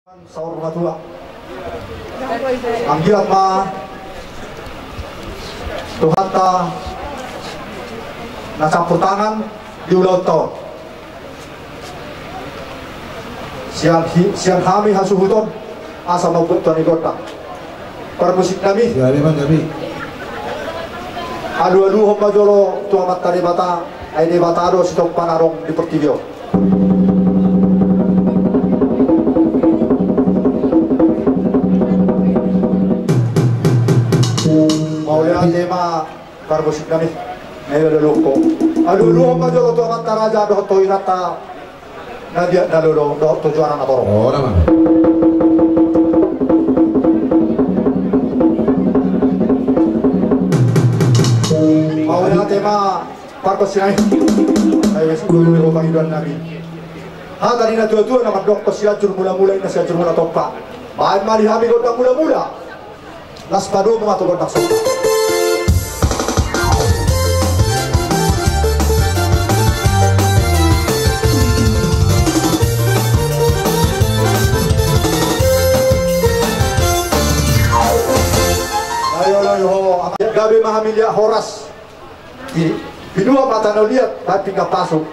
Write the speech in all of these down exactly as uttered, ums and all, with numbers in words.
Saur matua. Anggiat ma Tuhanta na campur tangan di ulaonta on. Sian hi-, sian hami hasuhuton asa mambuat tua ni gondang. Parmusik nami. Sian hami ma nami. Alualuhon ma jolo tu Amanta Debata, ai Debata do sitompa na adong di portibi on. Mauliate ma parmusik nami. Alualuhon ma jolo tu amanta raja dohot tu inanta na biak na lolo dohot tu juara na torop. Mauliate ma parmusik nami. Ai wes dulu pangidoan nami. Hata ni na tuatua na mandok, sianjur mulamula inna sianjur mula tompa. Baen ma di hami gondang mulamula. Las padomu ma tu gondang somba. Ayo, ayo, ho, gabe ma hami liat horas. Di, di dua mata na liat, baen pinggan pasu.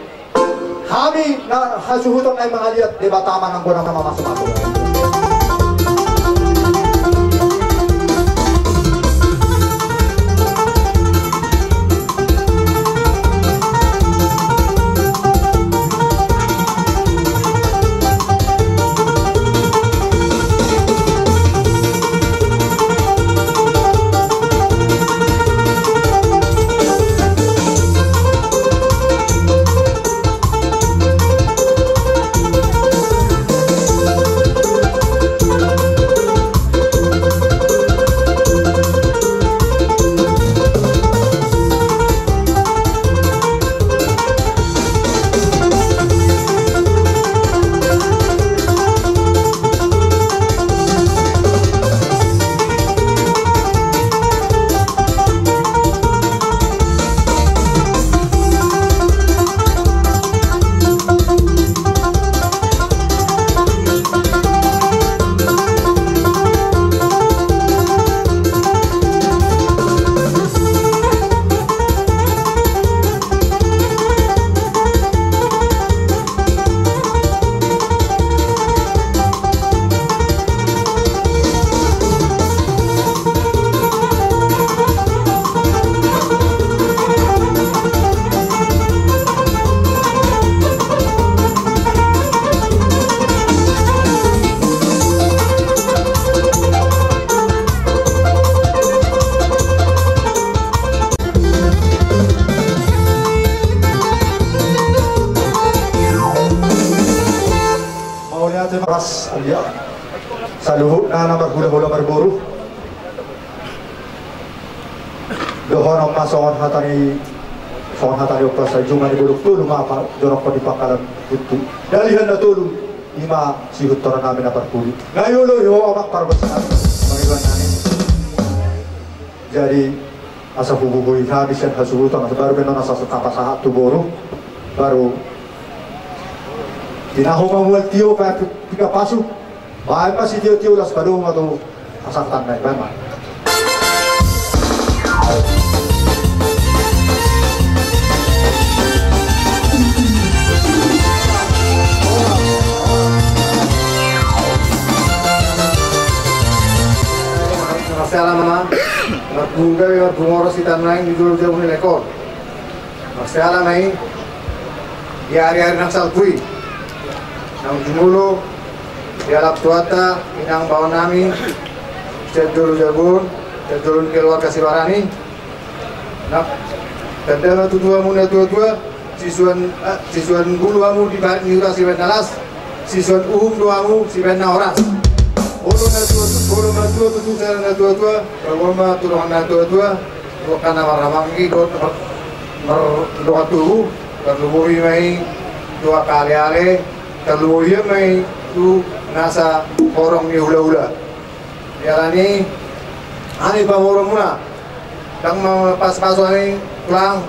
Hami na hasuhuton nai mangaliat, Debata ma nanggo na mamasu-masu. Mauliate ma. Ras, alia. Saluhutna na marhulahula marboru. Dohonon ma songon hata ni, songon hata ni ompu, sai juma ni bolon tolu ma jonok di pangkalan buntu. Dalihan na tolu, ima sihuntoron nami na parpudi. Na iolo i ho amang pargonsi nami. Pangidoan nami. Jadi, asa hubuhului hami sian hasuhuton, asa baru pe non asa tapasahat tu boru, baru tinahu ma mual tio, baen pinggan pasu, baen ma sitiotio, las padomu ma tu pasahaton nai, baen ma. Marsiala ma. Marpungu gabe, marpungu horas hita nuaeng di jolo jabu ni lae on. Marsiala ma i di ari-ari na salpu i. Naung jumolo dialap Tuhanta inang baoa nami sian jolo jabu on, sian jolo ni keluarga Sibarani. Nah, tanda ma tutu hamu na tua-tua. Sisuan, eh, sisuan bulu hamu di parik ni huta sibaen na las, sisuan uhum do hamu sibaen na horas. Molo na tua, molo na tua tutu sada na tua-tua, molo ma tu dongan na tua-tua, tu angka na marhahamaranggi dohot mar-, mardongan tubu, tarlumobi ma i tu angka ale-ale, tarlumobi ma i tu nasa horong ni hula-hula. Dialani hami pamoruonmuna. Ndang ma pasu-pasu hami tulang,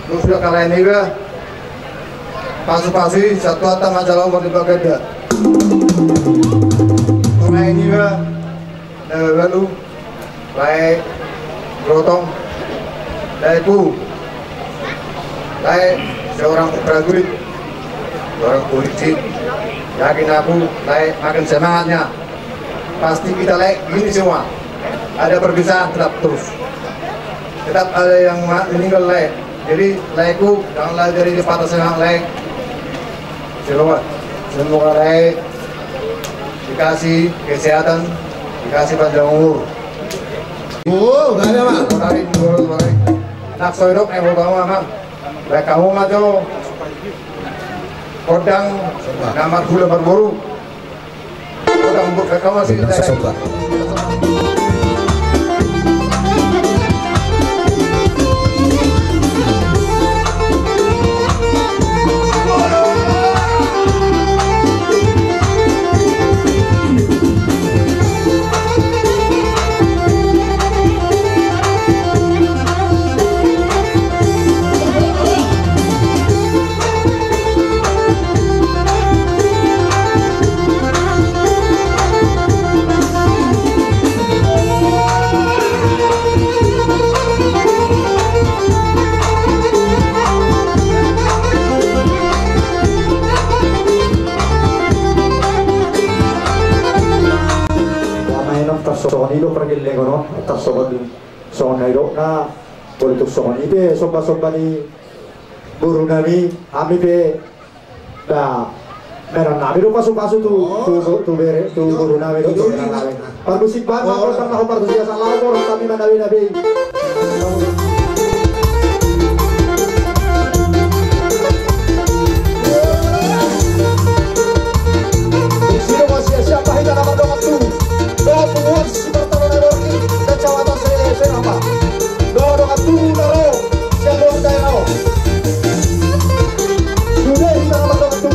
dung suda kalain iba. Pasu-pasu i, sai Tuhanta ma jalo marlipat ganda. Lalu, lae gotong, lae pu, lae seorang prajurit, seorang polisi, yakin aku, lae makin semangatnya. Pasti kita, lae, gini semua. Ada perpisahan tetap terus. Tetap ada yang ma-, meninggal, lae. Jadi, lae ku, janganlah jadi patah semangat, lae. Semoga, semoga, lae, dikasih kesehatan, dikasih panjang umur. Oh, gak ada, Bang. Dua kali, dua kali. Nak soidok, eh, bawa, Bang. Baik, kamu mah, Jo. Kodang, nama gula marboru. Kodang, Bu, kamu masih. Pamaenon tarsongon i do pargellengon on, tarsongon i. Songon na nidokna, boi tung songon i pe somba-somba ni boru nami, hami pe, da, menon nami do pasu-pasu tu, tu, tu bere, tu boru nami do, tu bere nami. Parmusik band ma, parmusik band ma, parmusik band ma, parmusik band ma, parmusik band ma. Di sini masih siapa hita nama dongan tu? Dongan tu, Simartano Nagorki, Kecamatan Sere, Serapa. Dongan-dongan tu na ro sian luar daerah on. Sude hita na mardongan tu.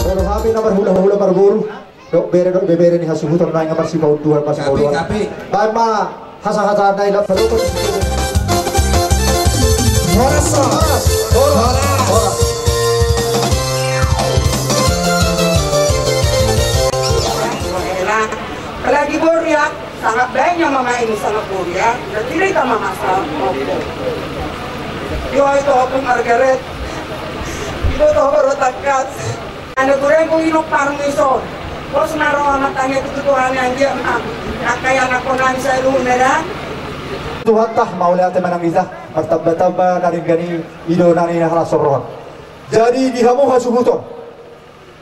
Molo hami na marhula-hula marboru, dok bere, dok ibebere ni hasuhuton, naeng marsipaunduhan, marsipaunduhan. Baen ma hasahatan na i, lam padohot. Horas, horas, horas, horas. Apalagi boru ya. Sangat baik nyo mama ini sangat mulia. Jadi kita mama sangat mulia. Yo itu aku Margaret. Itu tahu baru takat. Anu kurang ku ino parmison. Bos naro amat tanya itu Tuhan yang dia emang. Angka yang aku nang saya lu Medan. Tuhanta mauliate manang hita martamba-tamba na denggan i, i do na nina halasorhon. Jadi di hamu hasuhuton,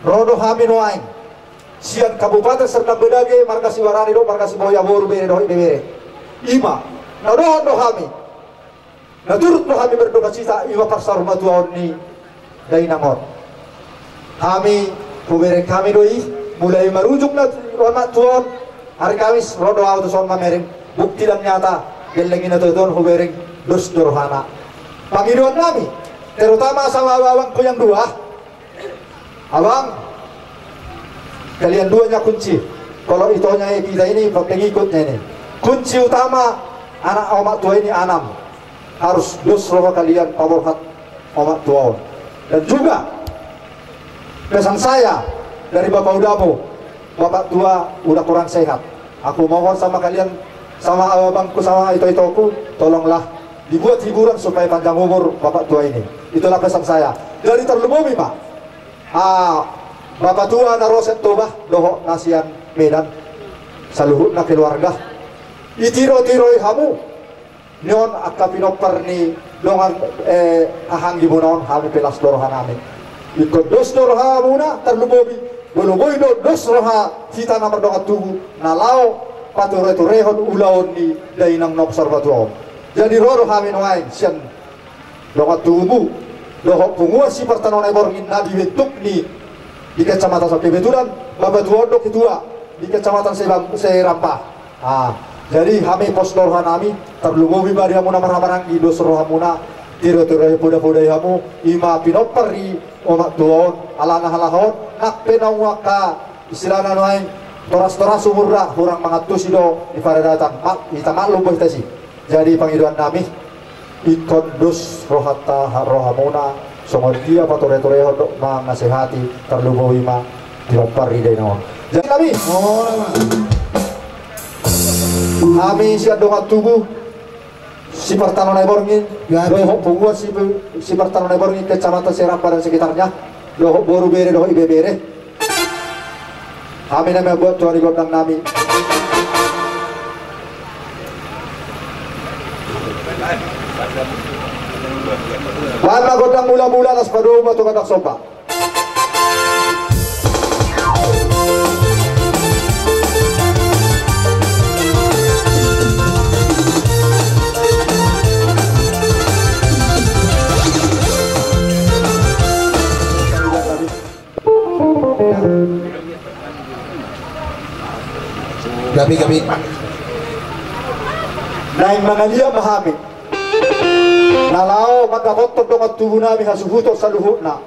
ro do hami nuaeng sian Kabupaten Serdang Bedagai, marga Sibarani dohot marga Siboya, boru, bere dohot ibebere. Ima na dohot do hami, na turut do hami mardongan hita, ima parsaurmatuaon ni dainang on. Hami, hubereng hami do i, mulai marujung na omak tua on. Hari Kamis ro do ahu tu son mamereng bukti dan nyata, gelleng i na tuatua on hubereng dos do rohana. Pangidoan nami, terutama sama abangku yang dua. Abang, kalian dua nya kunci. Kalau itonya i, kita ini pengikutnya ini. Kunci utama anak omak tua ini anam. Harus dos roha kalian paborhat omak tua on. Dan juga pesan saya dari bapak udamu, bapak tua udah kurang sehat. Aku mohon sama kalian, sama abangku, sama ito-itoku, tolonglah dibuat hiburan supaya panjang umur bapak tua ini. Itulah pesan saya. Dari terlebih, Pak, ah, bapak tua na ro sian Toba dohot na sian Medan, saluhutna keluarga, itiro-tiroi hamu. Nion angka pinompar ni dongan, eh, haha anggimuna on, hami pe las do rohanami. Ingkon dos do rohamuna, tarlumobi molo boi do dos roha hita na mardongan tubu na laho patureturehon ulaon ni dainang na saurmatua on. Jadi ro do hami nuaeng sian dongan tubumu dohot punguan si Partanona i borngin na dibentuk ni di kecamatan, kebetulan bapak tua on do ketua di kecamatan Sebang-, Seramba. Ah, jadi hami pos do rohanami, tarlumobi ma di hamu na marhahamaranggi, dos rohamuna, tiro-tiro poda-podai hamu, ima pinompar ni omak tua on, alana halaho on nang pe naung angka istilahna nuaeng toras-toras umurna, hurang mangantusi do di paradatan, mak-, hita maklum do hita si. Jadi pangidoan nami, ingkon dos rohanta, rohamuna, songon dia patureturehon dohot manasehati, tarlumobi ma pinompar ni dainang on. Jadi nami, hami sian dongan tubu si Partanona i borngin, dohot punguan si, si Partanona i borngin, kecamatan Seramba dan sekitarnya, dohot boru, bere dohot ibebere. Hami na mambuat tuan i gondang nami. Baen ma gondang mula-mula, laos padomu ma tu gondang somba. Gabe, gabe. Naeng mangaliat ma hami na laho mandapothon dongan tubu nami hasuhuton saluhutna.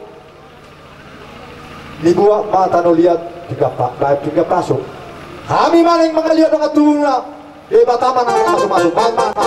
Dibuat ma tano liat pinggan pa-, baen pinggan pasu. Hami ma naeng mangaliat dongan tubuna. Debata ma na mamasu-masu, baen ma na.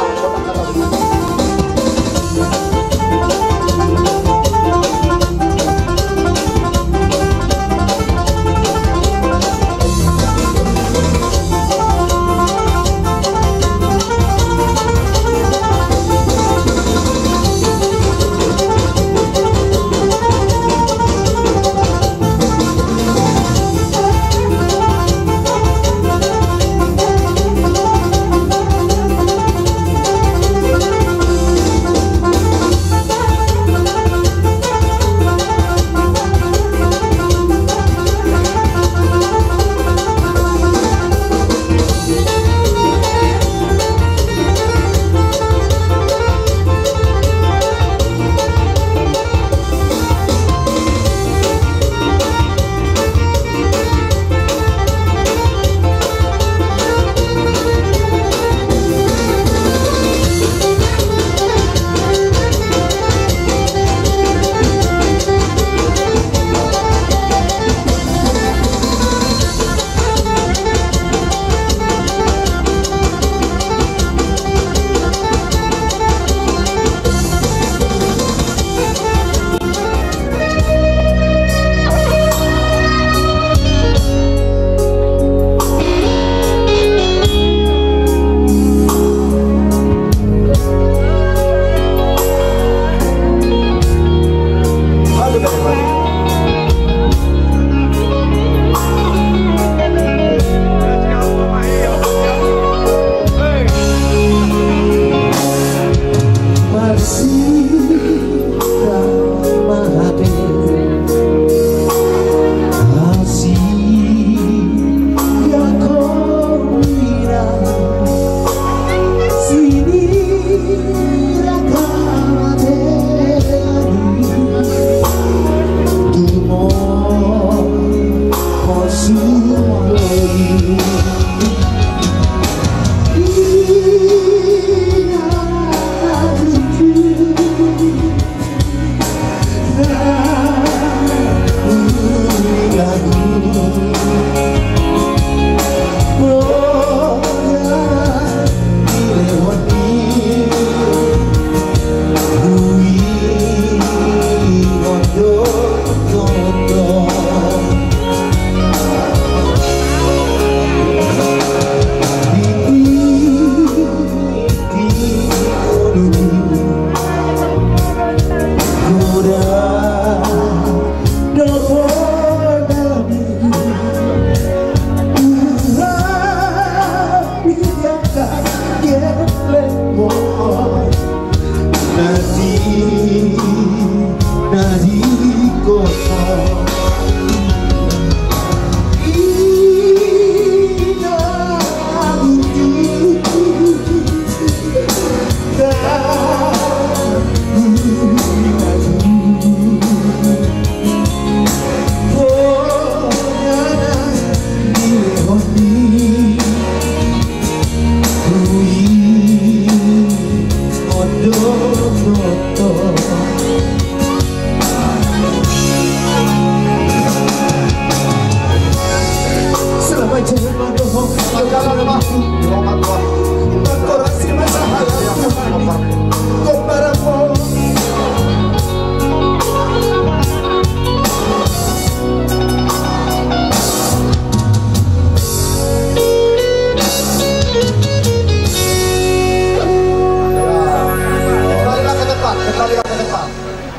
Kembalilah ke tempat, kembalilah ke tempat.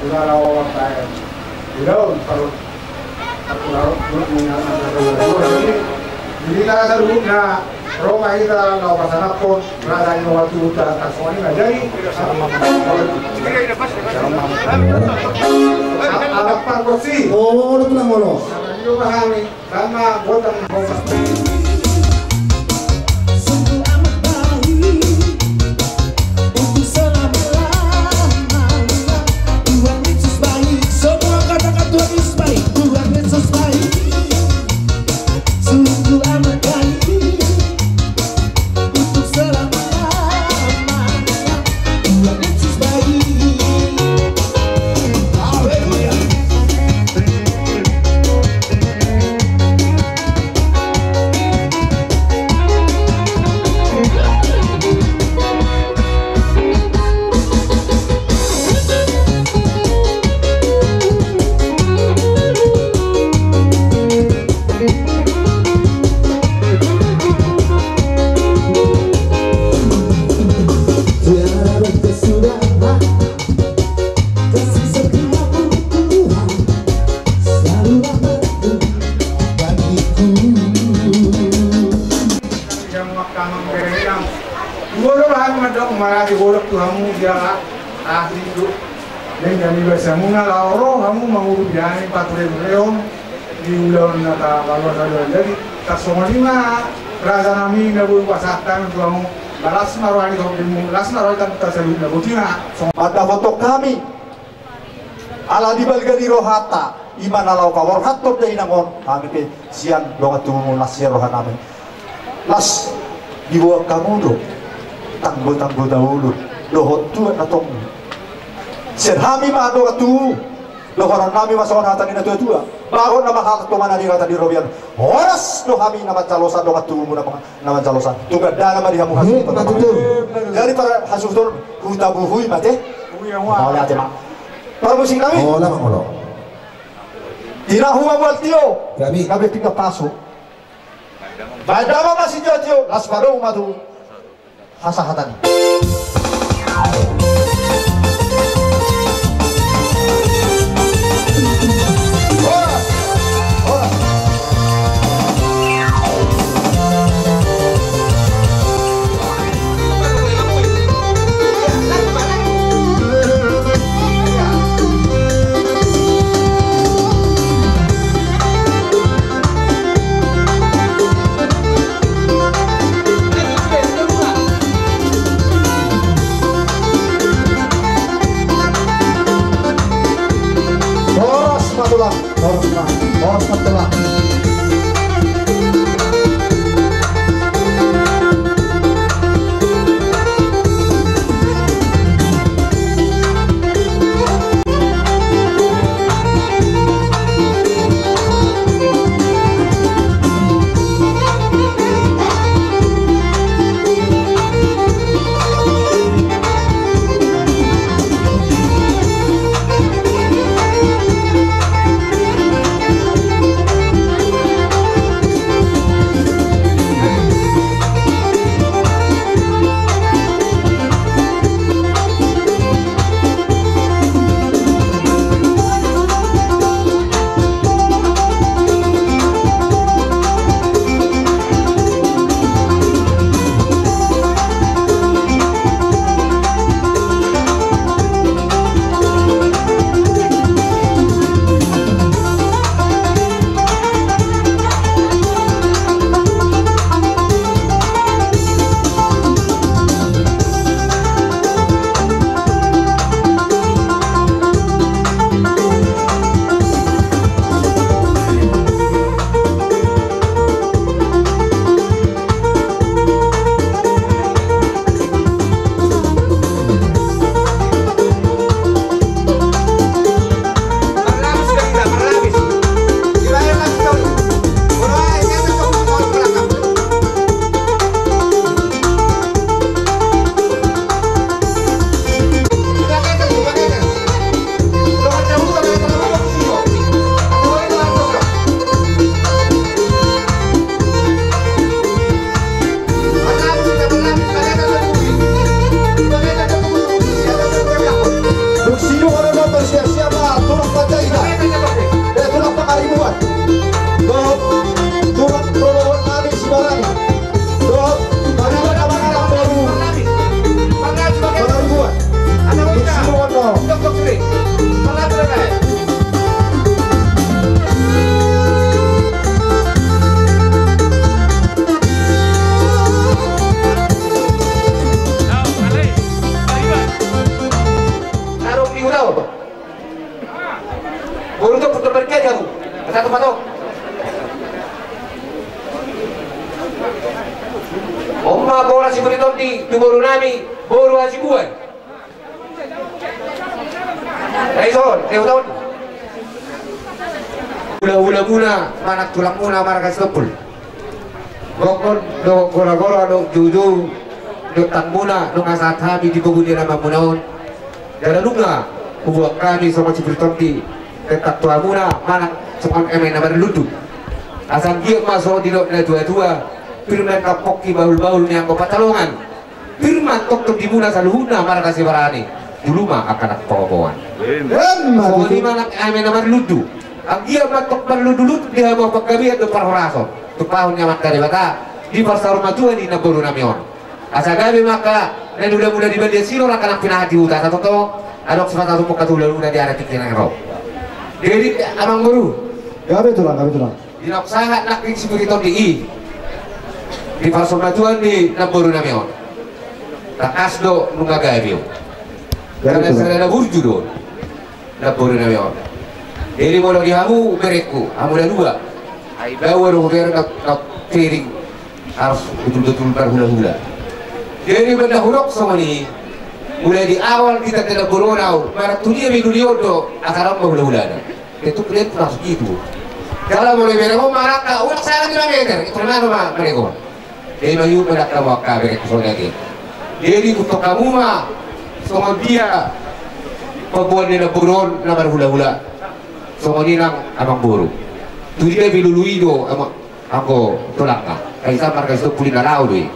Udah, lawan, Pak. Udah, perlu. Jadi, jadi, na saluhutna, ro ma hita laho pasangaphon raja i, waktu udah tak soalnya nggak jadi. Harapan kursi. Oh, lu bilang ngolo. Karena dia pahami, karena gua tak mau. Sungguh amat baik untuk selama-lamanya. Tuhan Yesus baik, semua katakan Tuhan Yesus baik. Tuhan Yesus baik, sungguh amat baik untuk selama-lamanya. Tuhan Yesus baik. Haleluya. Tiada berkesudahan kasih setiamu Tuhan, selalu rahmatmu bagiku. Yang makanan berenang. Dua orang mandok marasi godok tu hamu dia asli tu. Dan kami bersamuna laho ro hamu mangurus jani pature leon. Di ulaon na tabalu-balu. Jadi, tarsongon i ma raja nami na boi pasahat hami tu hamu. Las ma roha ni topimu, las ma roha ni topi saluhutna, boti ma. Songon i ma. Mandapothon hami, ala di balga ni rohanta, i ma na laho paborhathon da inang on, hami pe sian dongan tubumu, las sian roha nami. Las diboan hamu do tanggota-tanggota ulu dohot tuak na tongtong. Sian hami ma dongan tubu. Dohonon nami ma songon hata ni na tua-tua. Bagot na manghatai tonga na di hata di robean. Horas do hami na manjalosa dongan tubumu na manga-, na manjalosa. Tu gandana ma di hamu. He, hasuhuton. Mati tu. Jadi parhasuhuton hutabuhui mate. Mauliate ma. Parmusik nami. Olo ma, olo. Tinahu ma buat tio. Gabe. Gabe pinggan pasu. Baen damang ma sinjotio, las padomu ma tu hasahatan. Horas Boru Sipuri Tondi, tu boru nami, boru Hasibuan. Raison, Teuton. Hulahula muna, manang tulang muna, marga Sitompul. Gokhon, dohot goragora, dohot joujou, dohot tangmuna, nunga sahat hami di pogu di alaman muna on. Jala nunga huboan hami songon Sipuri Tondi, tentang tuamuna, manang songon eme na marlundu. Asa anggiat ma songon didok natuatua, pir ma angka pongki bahulbahul ni angka pansalongan. Pir ma tongtong di muna saluhutna marga Sibarani, julu ma angka na pangomoan. Emma tutu. Songon i ma nang eme na marlundu. Anggiat ma tong marlundulundu di hamu panggabean dohot parhorasan. Tumpahon ni Amanta Debata, di parsaurmatuaon ni namboru nami on. Asa gabe ma angka na niulamula di balian sinur, angka na pinahan di huta, asa tongtong adong sipata tumpuk hata hulahula di ari tingki na ro. Jadi, amangboru. Gabe tulang, gabe tulang. Di naung sahat nangkin Sipuri Tondi i, di parsaurmatuaon ni namboru nami on. Tangkas do nunga gabe on. Gabe tulang. Karena sada na burju do namboru nami on. Jadi molo di hamu berengku, hamu na dua. Ai bawa do hubereng na, na piring. Harus betul-betul marhulahula. Jadi benda hudok songon i, mulai di awal hita tanda boru on au, marang tu dia be dulu on do, asa ro ma hulahulana. Tentu kalian pun harus gitu. Jala molo ibereng on ma angka, ulang salah lima meter, itu mana ma mereka. Jadi mangihut ma nang hamu angka berengku songon i ate. Jadi huboan hamu ma songon dia pamboan ni namboru on na marhulahula. Songon i nang amangboru. Tu dia be dulu i do, amang, anggo tulangna. Ai sa marga Sitompul i na laho do i.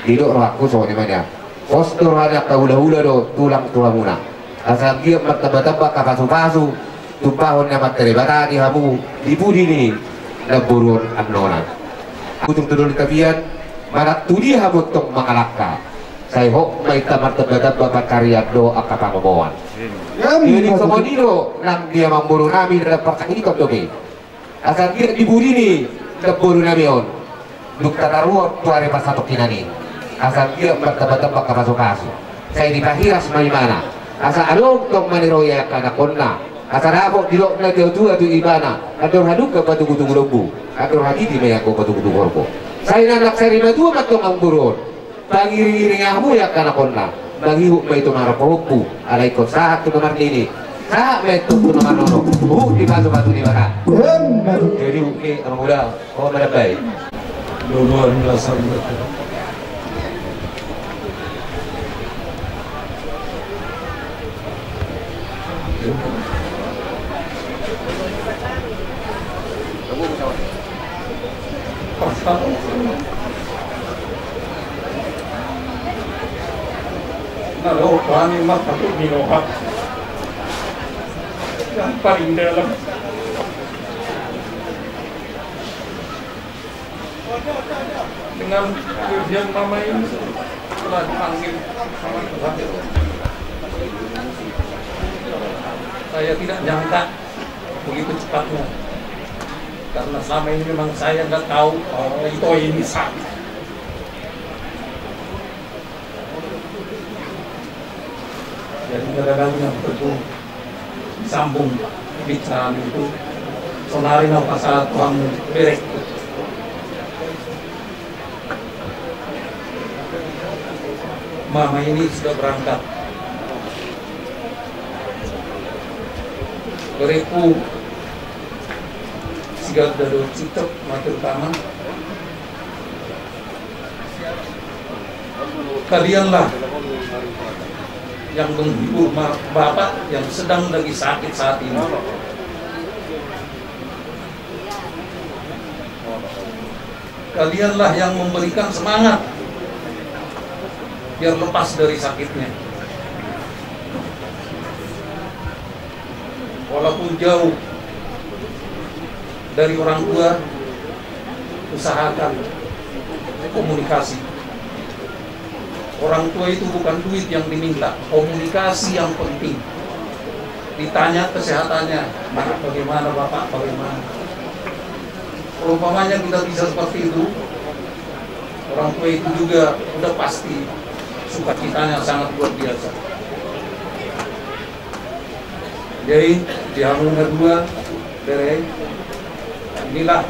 Didok rohangku songon i ma nian. Pos do roha ni angka hulahula dohot tulang tu hamuna. Asa anggiat martambatamba angka pasupasu, tumpahon ni Amanta Debata di hamu, di pudi ni namboru on annon. Ujung tu doli tapian, manang tu dia hamu tong mangalangka. Sai hot ma inta martambatamba pancarian dohot angka pangomoan. Jadi songon i do nang di amangboru nami na parsangiton dope. Asa anggiat di pudi ni namboru nami on, dung tataruhon tu ari parsatongkinan i. Asa anggiat martambatamba angka pasupasu. Sai dipahiras ma imana. Asa adong tong maniroi angka anakkonna. Asa dapot didok natuatua tu ibana. Andor hadungka patugutugu lombu. Andor hatiti ma i anggo patugutugu horbo. Sai nang sarimatua ma tong amangboru on. Pangiringiring hamu i angka anakkonna. Mangihut ma i tu na marpahompu. Alai ingkon sahat tu na marnini. Sahat ma i tu na marnono. Huhut dipatupatu Debata. Jadi huhut ni amang uda. O, madambai. Dua-dua ni rasa. Na rohani ma patut ni roha. Yang paling dalam. Dengan kepergian mama ini, setelah dipanggil sama Tuhan, saya tidak nyangka begitu cepatnya. Karena selama ini memang saya nggak tahu bahwa Ito ini sakit. Jadi, nggak ada lagi yang perlu disambung bicara itu. Sonari na pasal Tuhan berek. Mama ini sudah berangkat. Berengku, sigal dado cicok, matur utama. Kalianlah yang menghibur ma-, Bapak yang sedang lagi sakit saat ini. Kalianlah yang memberikan semangat biar lepas dari sakitnya. Walaupun jauh dari orang tua, usahakan komunikasi. Orang tua itu bukan duit yang diminta, komunikasi yang penting. Ditanya kesehatannya, "Nak, bagaimana, Bapak, bagaimana?" Kalau umpamanya kita bisa seperti itu, orang tua itu juga udah pasti sukacitanya sangat luar biasa. Jadi, di hamu na dua, bere, inilah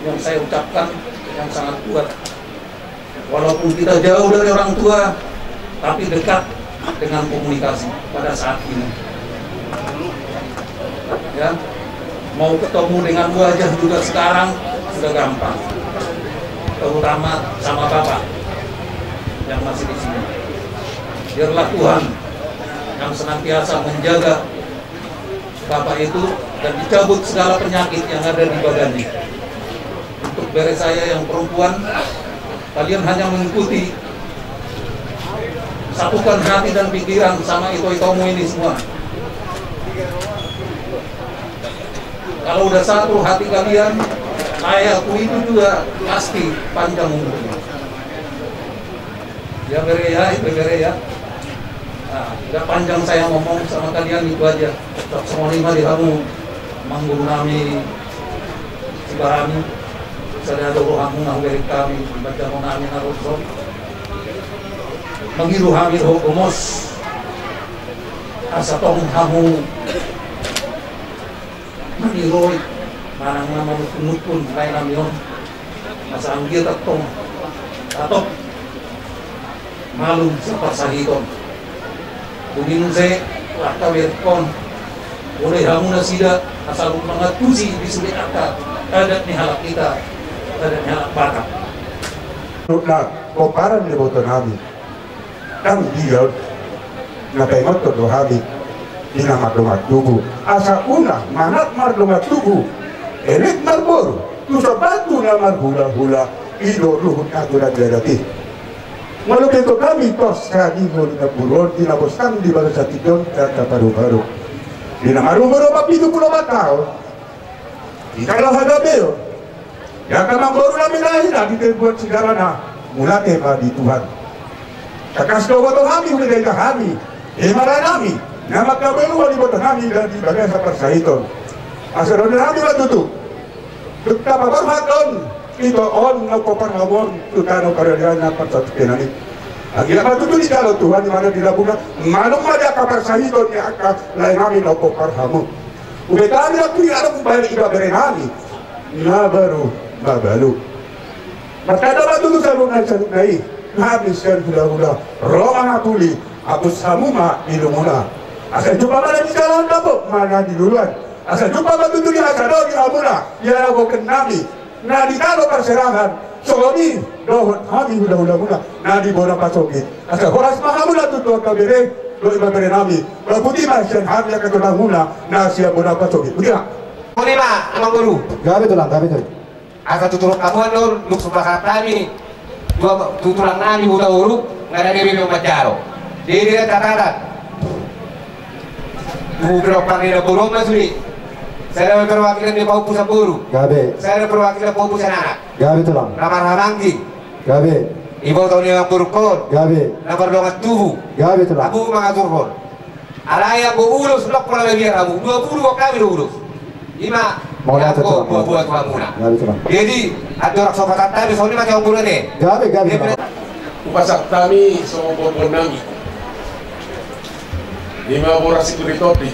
yang saya ucapkan yang sangat kuat. Walaupun kita jauh dari orang tua, tapi dekat dengan komunikasi pada saat ini. Ya, mau ketemu dengan wajah juga sekarang sudah gampang, terutama sama Bapak yang masih di sini. Biarlah Tuhan yang senantiasa menjaga Bapak itu dan dicabut segala penyakit yang ada di badannya. Untuk bere saya yang perempuan, kalian hanya mengikuti, satukan hati dan pikiran sama ito-itomu ini semua. Kalau udah satu hati kalian, ayahku itu juga pasti panjang umurnya. Ya, bere ya, bere ya. Nah, tidak panjang saya ngomong sama kalian, itu aja. Songon i ma di hamu, amang guru nami Sibarani, sada do rohamu na hubereng hami, baca mo nami na ro on. Mangido hami dohot gomos, asa tong hamu maniroi manang na manungkun-nungkun lae nami on. Asa anggiat tong atop malum siparsahiton. Dung i muse, angka berengkon, mulai hamu nasida asa mangantusi di sude angka adat ni halak hita, adat ni halak Batak. Nunga pomparan ni iboto nami. Dang dia on na paingothon do hami di na mardongan tubu, asa unang manat mardongan tubu, elek marboru, tu so batu na marhula-hula. I do luhut aturan di adat i. Molo pe tong hami tor sadihol na buron di na bostan di bagasan tingki on, angka paru-paru di na marumur opat pitu pulu opat taon. Ingkon laho hagabeon. Angka amangboru nami na hinaholongan sidalanna, mauliate ma di Tuhan. Tangkas do huboto hami, huida-ida hami, i ma lae nami na mangkaborui iboto nami di bagasan parsahiton. Asa dohonon nami ma tutu, dung tapaborhat on ito on na pomparan hamu on tu tano paradalan na parsatongkinan i, anggiat ma tutu dijalo Tuhan i ma na di lambungna, manang ma di angka parsahiton ni angka lae nami na pomparan hamu. Ubaen hami na tu i, adong ubaen ibebere nami na baru mabalu. Martanda ma tutu saluhutna, saluhutna i, hami sian hula-hula ro ma hapuli, ampus hamu ma di lunguna. Asa jumpa ma na di jalan, dapot ma na di luluan. Asa jumpa ma tutu di hasado di hamuna, di haragoken nami na di tano parserahan, songon i dohot hami hula-hulamuna na di bona pasogit. Asa horas ma hamuna tutu angka bere dohot ibebere nami. Ba boti ma sian hami angka tulangmuna na sian bona pasogit. Boti ma. Songon i ma, amangboru. Gabe tulang, gabe tulang. Asa tuturon hamu annon, dung so pasahat hami tu tulang nami Hutauruk, nga dang be manjalo. Jadi, dia catatan. Tu pinompar ni namboru on ma sude. Sada perwakilan ni pahompu sian boru. Gabe. Sada perwakilan pahompu sian anak. Gabe tulang. Na marhahamaranggi. Gabe. Iboto ni amangboru on. Gabe. Na mardongan tubu. Gabe tulang. Hamu mangaturhon. Alai anggo ulos, ndang pola mabiar hamu. Dua pulu hami do ulos. I ma. Mauliate tulang. Buat-buat hamuna. Gabe tulang. Jadi andorang so pasahat hami songon i ma, amangboru, ate. Gabe, gabe tulang. Hupasahat hami songon boanon nami. I ma boras sipir ni tondi.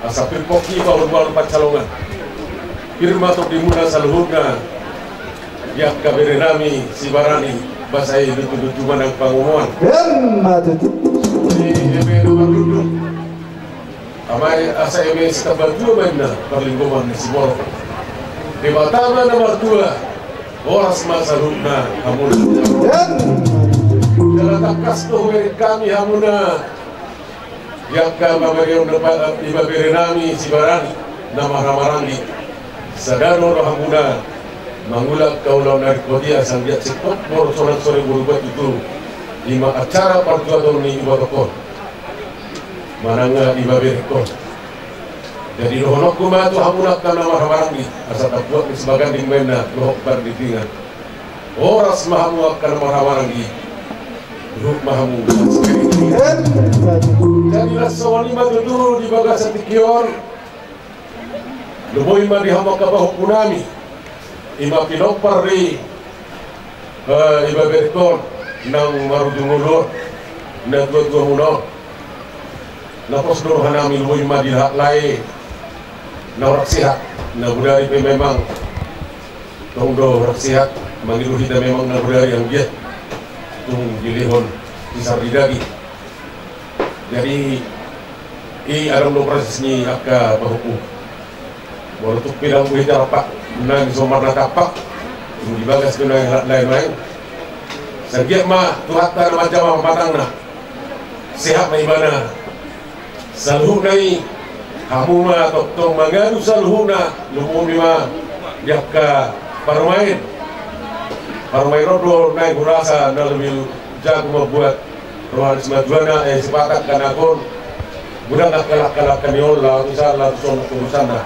Asa pir pongki, bahul-bahul pansalongan. Pir ma tondimuna saluhutna. Di angka bere nami Sibarani, basa i lutu-lutu manang pangomoan. Emma tutu. Di eme na marlundu. Amai asa eme sitambatua ma inna, parlinggoman ni siborok. Debata ma na martua. Horas ma saluhutna hamuna. Emma. Jala tangkas do hubereng hami hamuna. Di angka pamangihon na pa-, ibebere nami Sibarani na marhahamaranggi. Sada do rohamuna mangula angka ulaon na ringkot i, asa anggiat singkop boru, sonang sore boru, ba tutu i ma acara parjuaton ni ibotongkon manang ibeberengkon. Jadi dohononku ma tu hamuna angka na marhahamaranggi, asa tampuak ni sibaganding ma inna dohot pardingkingan. Horas ma hamu angka na marhahamaranggi. Ruhut ma hamu. Jadi las songon i ma tutu di bagasan tingki on. Lumobi ma di hamu angka pahompu nami. I ma pinompar ni, eh, ibeberengkon naung marujung ngolu on, natua-tuamuna on. Na pos do roha nami, lumobi ma di halak lae na hurang sehat, na bodari pe memang Tong do rap sehat, mangido hita memang na bodari anggiat tung dilehon sisar di daging. Jadi i adong do proses ni angka pahompung. Molo tung pe dang boi tarpak nang sombar na tampak, tung di bagas do nang lain-lain. Sai anggiat ma Tuhanta na manjama pamatangna, sehat ma ibana. Saluhutna i, hamu ma tongtong mangadu saluhutna, lumobi ma di angka parumaen. Parumaen on do naeng hurasa na lobi jago mambuat roha ni simatuana, eh, sipatak kan angka on. Godang angka langka-langka ni on laho tu sana, laho tu son urusanna.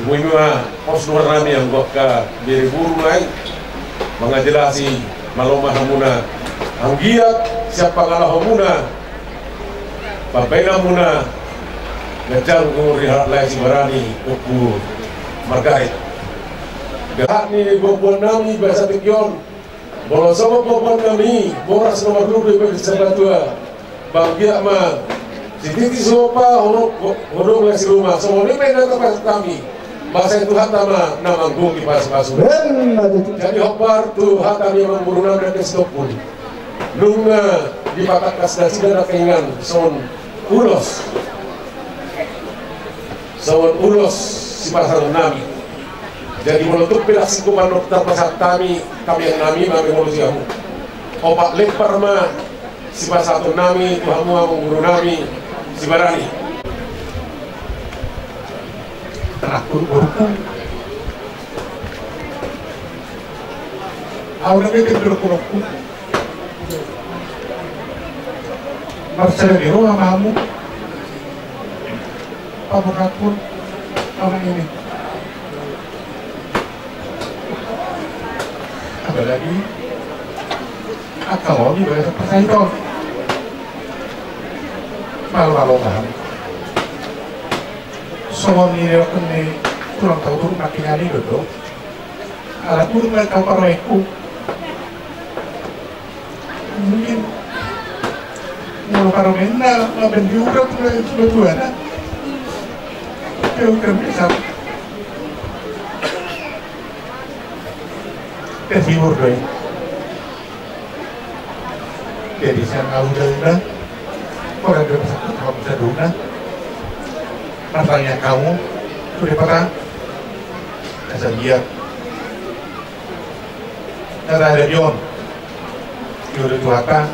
Lumobi ma pos luar nami anggo angka bere boru nai mangajelasi, malo ma hamuna anggiat sian pangalahomuna, pambaenanmuna, ganjang umur di halak lae Sibarani, Ompu Margaret. Dohot ni bubuan nami basa tingki on, molo songon bubuan nami, boras nomor lua di Pemesa Batua. Ba anggiat ma sititi siompa, hodong, hodong na siruma, songon i pe na tarpasahat hami. Ba sai Tuhanta ma na manggohi pasu-pasu. Emma tutu. Jadi hombar tu hata ni amangboru nami na ke Sitompul. Nunga dipatangkas nasida na keingan songon ulos, songon ulos sipasahaton nami. Jadi molo tung pe dang singkop mandok tarpasahat hami, hami nang nami ma molo siamu. Opat lempar ma sipasahaton nami tu hamu amangboru nami Sibarani. Terakhir boruku. Au na mete berkurokku. Marsada ni roha ma hamu. Paborhathon anak ini. Apalagi angka lobi bahasa persahiton. Malo-malo ma hamu. Songon i do kan ni tulang tau tu makinani do do. Ala turun na kau parumaenku. Mungkin molo parumaenna mambaen di urat, urat tuana. Dia udah bisa. Dia sibur doi. Jadi sian au dauna, orang dia bisa kau bisa duna. Martangiang hamu, sude pata. Asa lihat. Nada ada di on. Iyo do Tuhanta.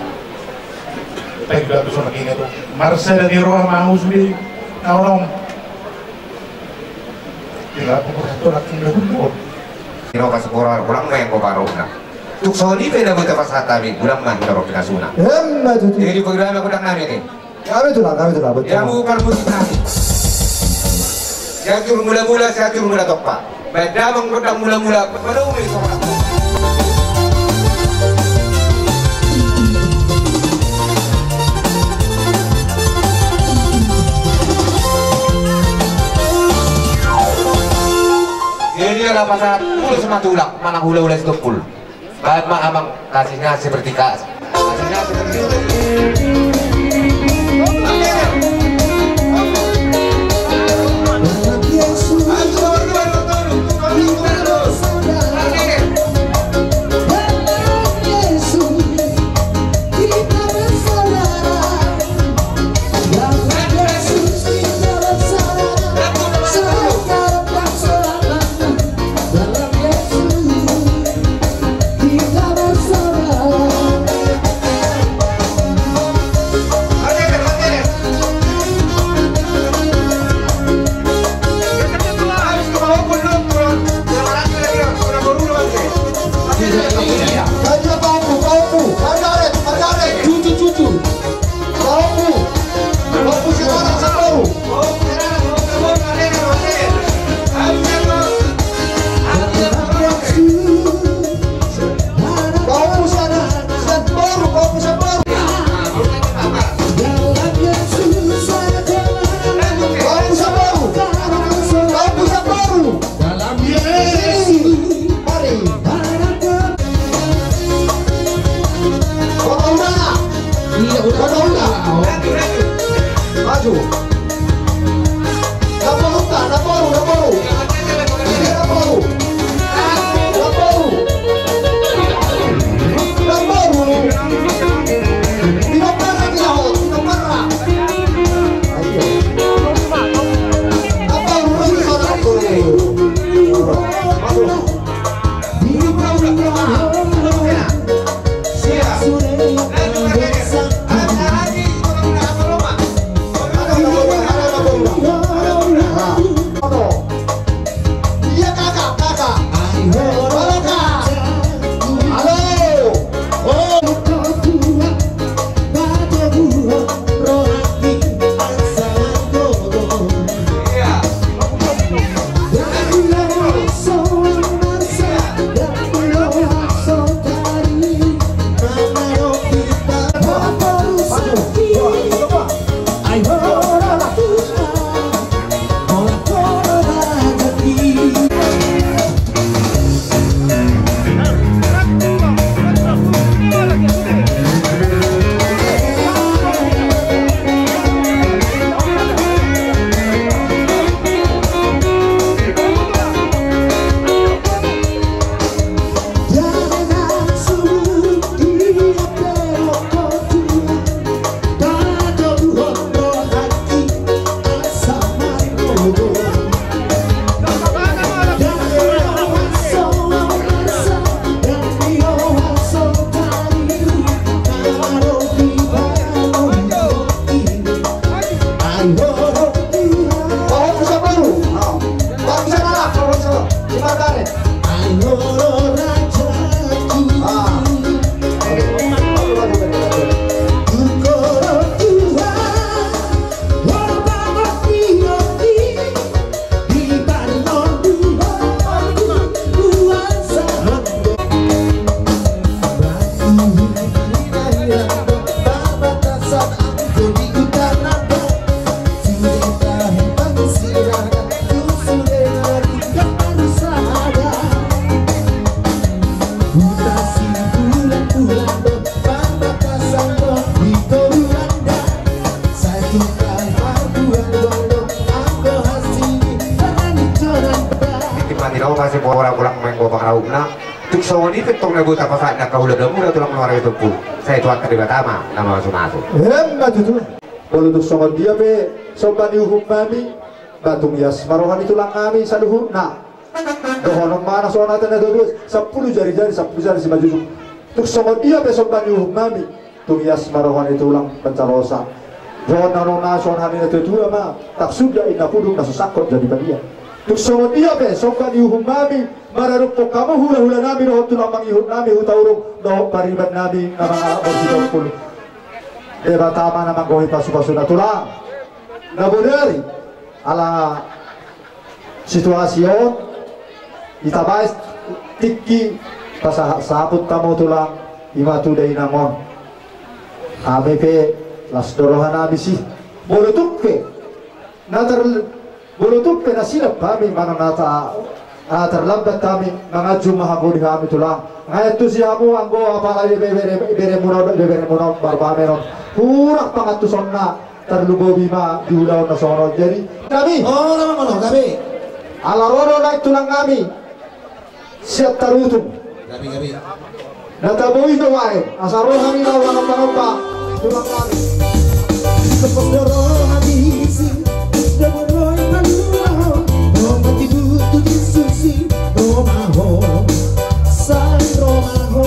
Tapi tidak bisa lagi ngetu. Marsada ni roha ma au sude. Naonom. Tidak apa-apa, satu lagi ngetu. Ino kasih koran, ulang main kau baru na. Tuk soni beda buta pas hata mi, ulang mah dorong kita suna. Emma tutu. Jadi bagaimana kudang nami ni? Kami tulang, kami tulang, betul. Ya, mu parmusik nami. Sianjur Mula-mula, Sianjur Mula Tompa. Baen damang gondang mula-mula, pada umi sorak. Jadi ala pasahat ulos ma tulang, manang hula-hula Sitompul. Baik ma amang, kasihnya seperti kas. Kasihnya seperti Manggo pangarahutna, tung songon i pe tong na boi tapasahat angka hula na mura tulang na marga Situmpu. Sai Tuhanta Debata ma na mamasumasu. Emma tutu. Molo tung songon dia pe somba ni uhum nami, ba tung ias ma roha ni tulang nami saluhutna. Dohonon ma na songon hata ni natuatua, sampulu jari-jari, sampulu jari simanjujung. Tung songon dia pe somba ni uhum nami, tung ias ma roha ni tulang Pancalosa. Dohonon na songon hata ni natuatua ma, tak suda inna puduk na so sangkot jadi badia. Tung songon dia pe somba ni uhum nami, maradophon hamu hula-hula nami dohot tulang mangihut nami Hutauruk dohot pariban nami na mangalap borsi Tompul. Debata ma na manggohi pasu-pasuna tulang. Na bodari ala situasi on, itabaen tingki pasahat saput hamu tulang, i ma tu dainang on. Hami pe las do roha nami si. Molo tung pe na ter-, molo tung pe na silap hami manang na ta-, na terlambat hami, manganju ma hamu di hami tulang. Nga antusi hamu anggo apala ibeberemuna, ibeberemuna marpamen on. Hurang pangantusonna. Tarlumobi ma di ulaon na songon on. Jadi nami. Olo ma molo gabe. Ala ro do naeng tulang nami sian Tarutung. Gabe, gabe. Na taboi do baen asa ro hami na ulang panompa tulang nami. Tepos do roha ni si, tepos do roha ni paluahon. Roha tibu tu Jesusi, roha ho, sai roha ho.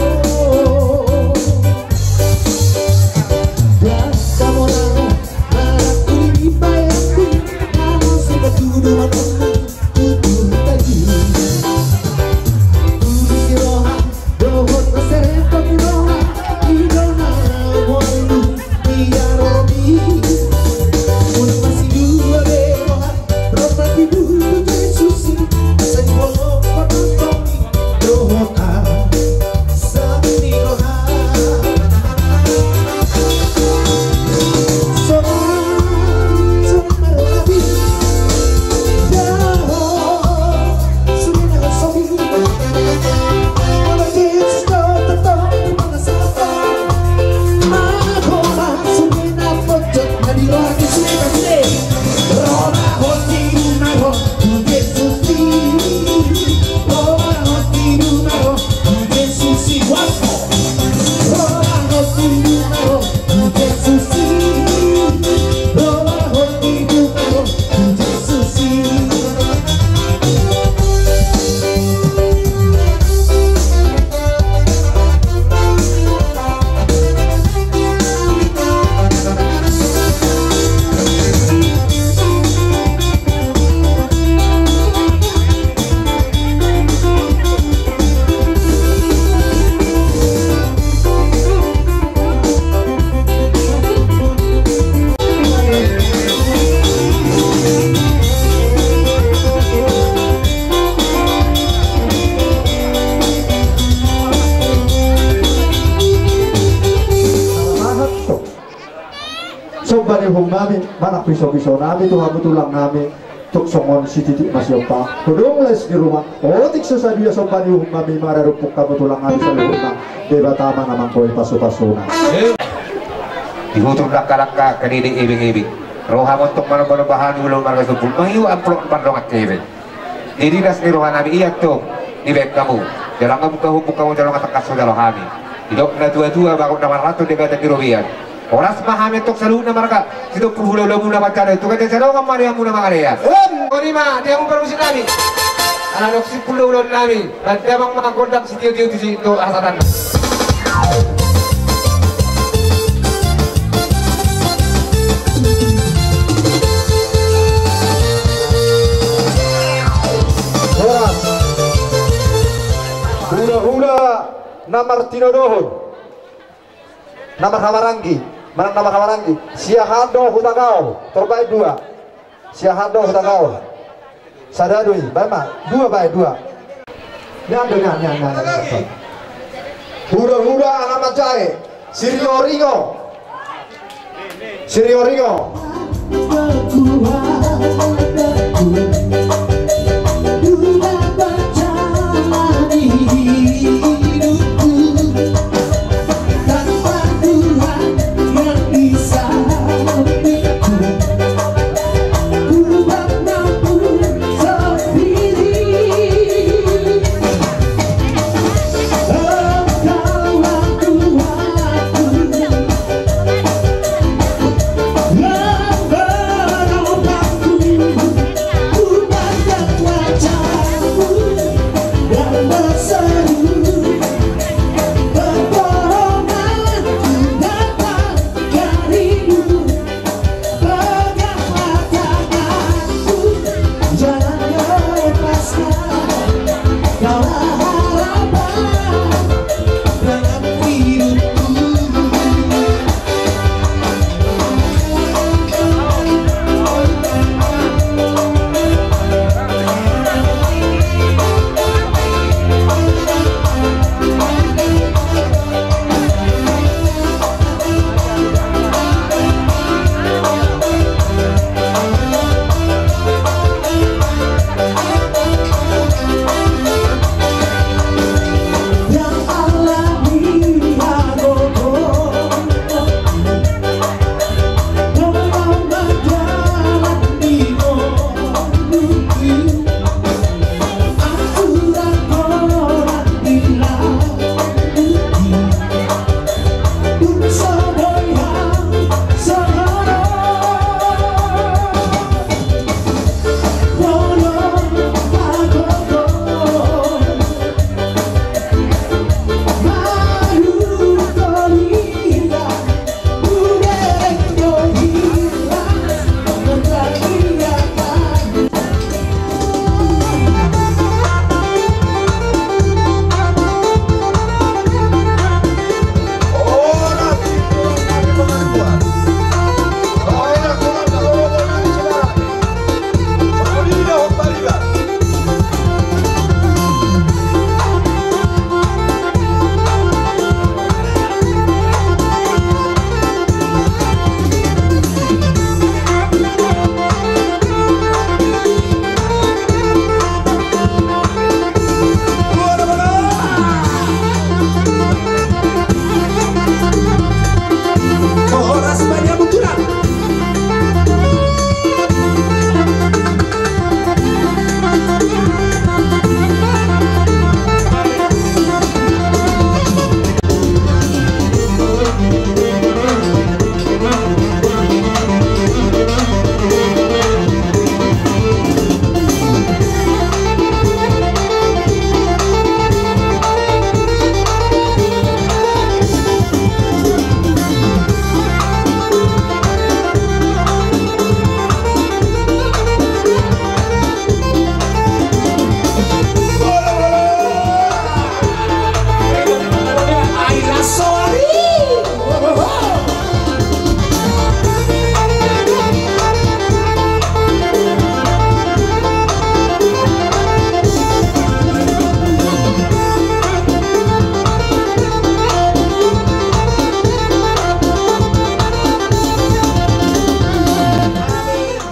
Somba ni uhum nami, manang piso-piso nami tu hamu tulang nami, tuk songon sititik ma siompa. Godang les di rumah, otik so sadia somba ni uhum nami, maradophon hamu tulang nami saluhutna, Debata ma na manggohi pasu-pasuna. Dihutur dangka-dangka, kadede ebeng-ebeng. Roha montok manomba-nomba hami ulaon marga Situmpu, mangihut amplop pardongan hepeng. Jadi las ni roha nami i antong dibaen hamu. Jala nga buka-buka hamu jala nga tangkas hujalo hami. Didok na tua-tua, bagot na marranto, Debata ni robean. Horas ma hami antong saluhutna marga Situmpu, hula-hula muna manjalo, tu gaja sadongan ma di hamuna mangalean. Em! Songon i ma di hamu parmusik nami. Ala dok simpul do ulaon nami. Baen damang ma gondang sitio-tio tusi do hasahatan. Horas. Hula-hula na martinodohon, na marhahamaranggi, manang na marhahamaranggi. Siahaan do hutagaol, tor baen dua. Siahaan do hutagaol. Sada do i, baen ma, dua baen, dua. Nian do, nian, nian, nian, nian. Hula-hula anak manjae, Sirio Ringo. Sirio Ringo.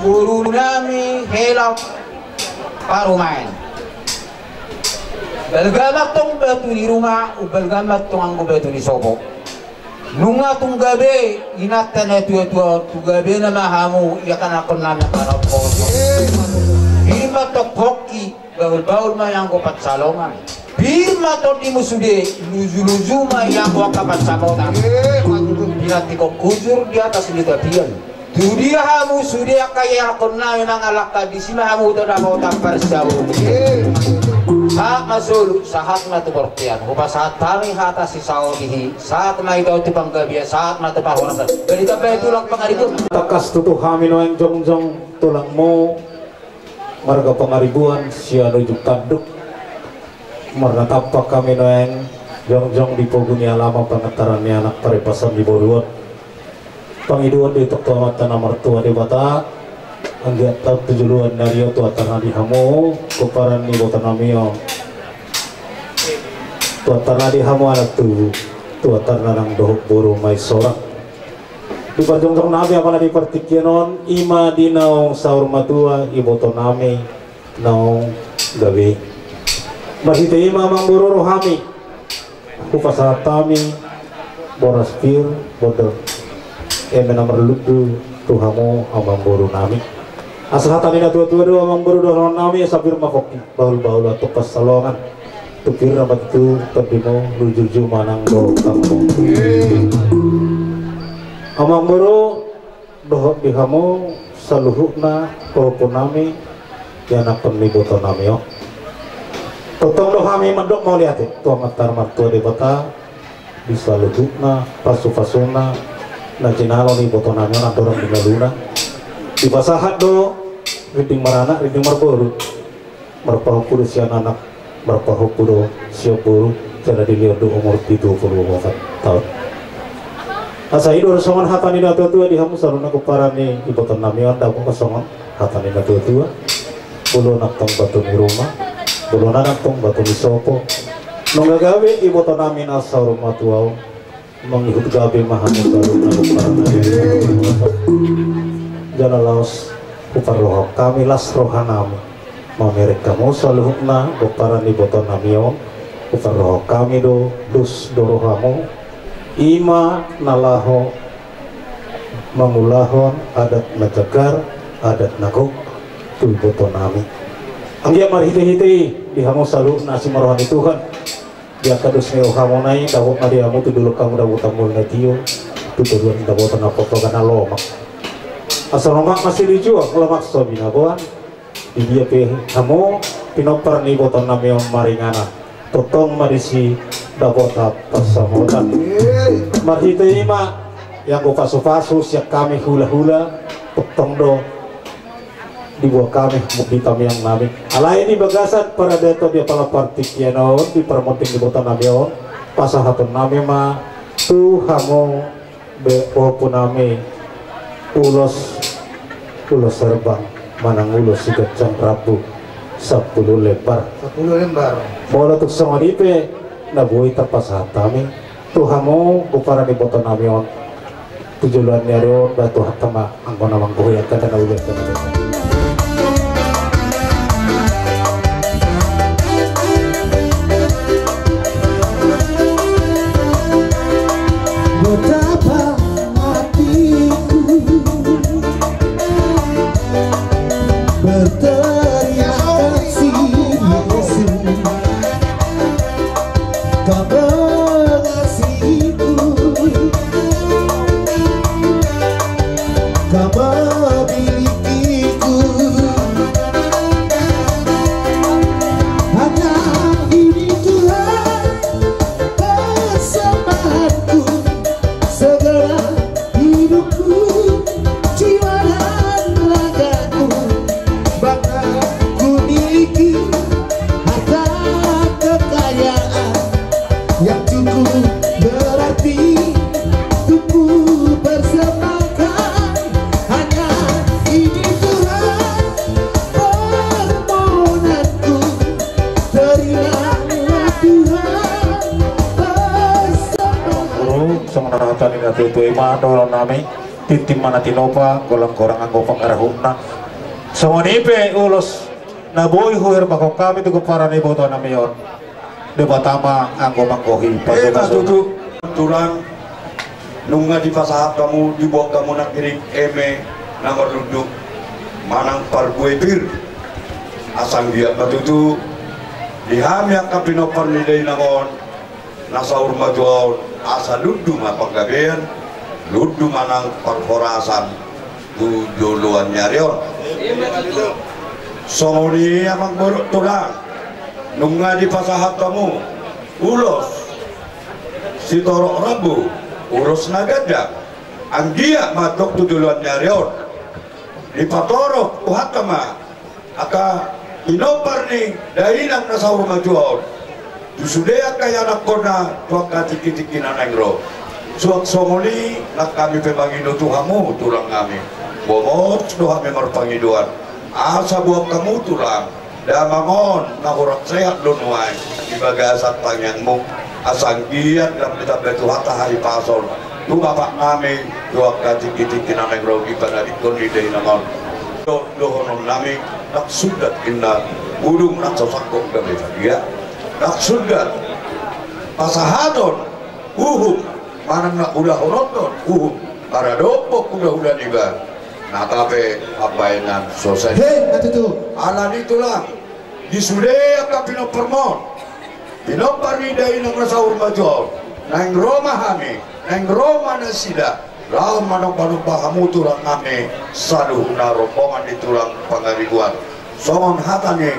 Boru nami hela parumaen. Balga ma tong batu ni ruma, umbalga ma tong anggo batu ni sopo. Nunga tung gabe inanta na tuatua on, tung gabe nama hamu ianakkon nami angka na ompung. Pir ma tong pongki, bahulbahul ma ianggo pansalongan. Pir ma tondimu sude, lujuluju ma ianggo angka pansamotan. Pinantikhon hujur di atas ni tapian. Tudia hamu sude angka ianakkon nami mangalangka, disi ma hamu tu dapotan parsaulian. Sahat ma solu, sahat ma tu bontean. Hupasahat hami hata sisaotihi, sahat ma hita on tu panggabean, sahat ma tu parhorasan. Jadi tambai tulang Pangaribuan. Tangkas tutu hami nuaeng jongjong tulangmu marga Pangaribuan sian ujung tanduk. Marnatampak hami nuaeng jongjong di pogu ni alaman, pangantaran ni anak, paripason ni boru on. Pangidoan do i tong tu Amanta na martua Debata, anggiat taon tu joloan ni ari on, tu atarna di hamu pomparan ni iboto nami on, tu atarna di hamu anak tubu, tu atarna nang dohot boru Maisorak. Di parjongjong nami apala di partingkian on, i ma di naung saur matua iboto nami naung gabe. Marhite i ma amangboru rohami, hupasahat hami boras pir, bodor, eme na marlundu tu hamu amangboru nami. Asa hata ni na tuatua do amangboru dohonon nami, asa pir ma pongki, bahulbahul antong pansalongan. Tu pir ma tutu tondimu, lujuluju ma nang dohot hamu. Amangboru dohot di hamu saluhutna pahompu nami, ianakkon ni iboto nami on. Tongtong do hami mandok mauliate tu Amanta na martua Debata di saluhutna pasupasuna na jinalo ni ibotonami on andorang di ngoluna. Dipasahat do rinding maranak, rinding marboru, marpahompu do sian anak, marpahompu do sian boru, jala dilehon do umur pitu pulu opat taon. Asa i do songon hata ni natuatua di hamu saluhutna pomparan ni ibotonnami on, dapot songon hata ni natuatua: Bolon antong batu ni ruma, bolon antong batu ni sopo. Nunga gabe ibotonami na saur matua on, mangihut gabe ma hamu saluhutna pomparan. Jala laos huparrohahon hami las rohanami mamereng hamu saluhutna pomparan ni ibotonnami on. Huparrohahon hami do, dos do rohamu, i ma na laho mangulahon adat na jagar, adat na gok tu ibotonami. Anggiat marhitehite i di hamu saluhutna asi ma roha ni Tuhan. Di angka dos ni rohamuna i, dapot ma di hamu tu dolok hamu dapotan mula na tio, tu toruan dapotan na pottogan na lomak. Asa lomak ma silijuang, lomak so binaboan. Di dia pe hamu pinompar ni ibotonnami on maringanan, tongtong ma disi dapotan pansamotan. Marhite i ma, ianggo pasupasu sian hami hulahula, tongtong do diboan hami muk di tangiangnami. Alai di bagasan paradaton di apala partingkian on, di parmonding ni ibotonnami on, pasahatonnami ma tu hamu be ompunami ulos, ulos herbang manang ulos siganjang rambu sampulu lembar. Sampulu lembar. Molo tung songon i pe na boi tarpasahat hami tu hamu pomparan ni ibotonnami on, tu joloan ni ari on, ba Tuhanta ma anggo na manggohi angka na uli angka na. Betapa hatiku berterima kasih, Yesus. Kau mengasihiku, Kau memilikiku. Hanya ini Tuhan persembahanku, segala hidupku, jiwa dan ragaku, bahkan ku miliki harta kekayaan yang cukup berarti untuk ku persembahkan. Hanya ini Tuhan permohonanku, terimalah Tuhan persembahan. Boru, songon hata ni natuatua i ma dohononnami. Tintin ma na tinopa, golang-golang anggo pangarahutna. Songon i pe ulos na boi huherbahon hami tu pomparan ni ibotonnami on, Debata ma anggo manggohi. Eh, pasupasu. Tutu, Tulang, nunga dipasahat hamu, diboan hamu nangkining eme na marlundu manang parbue pir. Asa anggiat ma tutu di hami angka pinompar ni dainang on na saur matua on, asa lundu ma panggabean, lundu ma nang parhorasan tu joloan ni ari on. Songon i amang boru Tulang, nunga dipasahat hamu ulos sitorop rambu, ulos na ganda, anggiat ma antong tu joloan ni ari on dipatorop Tuhanta ma angka pinompar ni dainang na saur matua on tu sude angka ianakhonna tu angka tingki-tingki na naeng ro. Suang songon i nang hami pe mangido tu hamu, Tulang nami. Gomos do hami marpangidoan asa boan hamu, Tulang, damang on na horas sehat do nuaeng di bagasan tangiangmu, asa anggiat lam ditambai Tuhanta hahipason tu bapak nami, tu angka tingki-tingki na naeng ro di panadingkon ni dainang on. Do-, dohononnami, ndang sundat inna udung, ndang so sangkop gabe badia, ndang sundat pasahaton uhum manang na ulahonon uhum paradophon hulahula niba, na tape pambahenan so sae. He, na tutu. Alani, Tulang, di sude angka pinomparmon, pinompar ni dainang na saur matua on, naeng ro ma hami, naeng ro ma nasida laho manomba-nomba hamu, Tulang nami, saluhutna rombongan ni Tulang Pangaribuan. Songon hata ni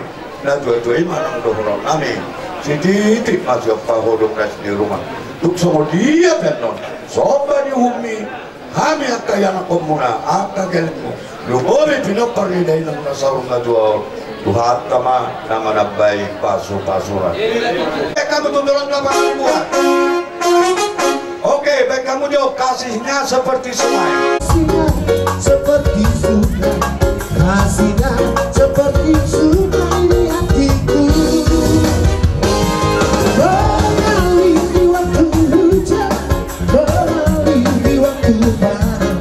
Na tuatua i ma nang dohonon nami. Sititi ma sian pahodong na sian ruma. Tung songon dia pe annon, somba ni uhummi, hami angka ianakhonmuna, angka gelengmu, lumobi pinompar ni dainang na saur matua on, Tuhanta ma na manambai pasupasuna. Baen hamu tu dolok na pangabuan. Oke, baen hamu jo. Kasihnya seperti sungai. Kasihnya seperti sungai. Kasihnya seperti sungai di hatiku. Mengalir di waktu hujan, mengalir di waktu panas.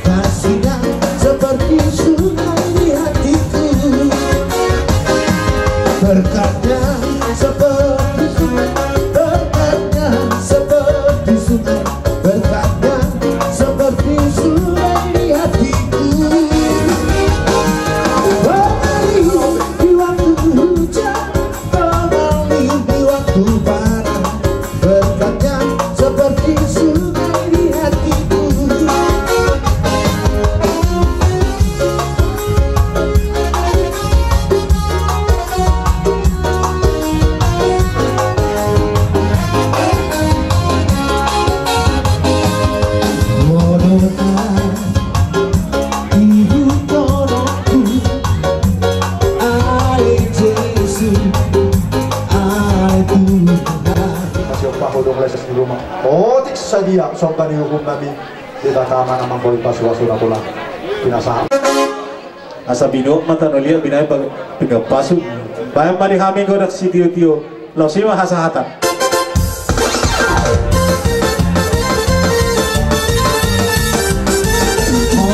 Kasihnya seperti sungai di hatiku. Terkadang seperti sungai, terkadang seperti sungai, terkadang seperti sungai di hatiku. Mengalir di waktu hujan, mengalir di waktu panas. Berkatnya seperti sungai di hatiku. Modota ibu tolongku, ale Jesu, ale Tuhan. Masih opa hodong leses di rumah. Otik sadia somba ni uhum nami. Debata ma na manggoi pasupasu na pola pinasahat. Asa binot ma tano liat binaen pinggan pasu. Baen ma di hami godang sitiotio. Laos i ma hasahatan.